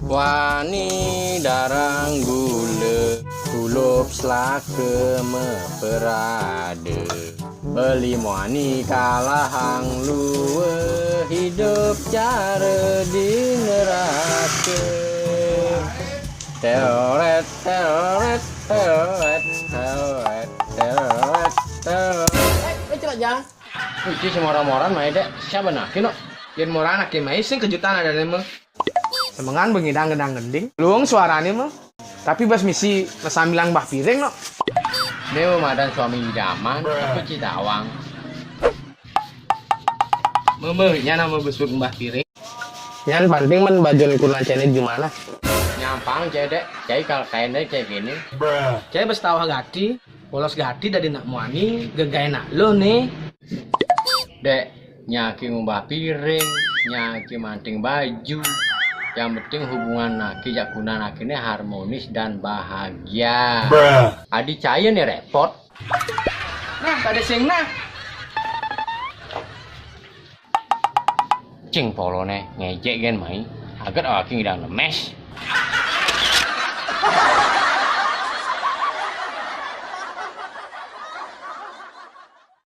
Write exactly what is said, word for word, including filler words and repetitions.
Wani darang gula, tulup selaka meperada. Beli muani kalahang lua, hidup cara di neraka. Teret, teret, teret, teret, teret, teret. Eh, eh, celak, Jang. Iki semora-moran mai, Dek. Siapa nak? Kino. Yen mora nak mai sing kejutan ada lima. Semengan bengi dang gendang gending. Luung suarane mah. Tapi bas misi sambilang Mbah Piring no. Neo madan suami idaman, tapi citawang. Meme, nya nama besut Mbah Piring. Nyan panting men bajon kunancene gimana? Nyampang cedek, cai kal kain deh cai gini. Cai bes tawah gati, polos gati dari nak muani, gegai nak lo nih. Dek, nyaki ngumbah piring, nyaki manting baju. Yang penting hubungan naki jak kuna naki ini harmonis dan bahagia. Adi cai nih repot. Nah, pada sing nah. Cing polone ngejek gen mai. Agar awak ngidang lemes.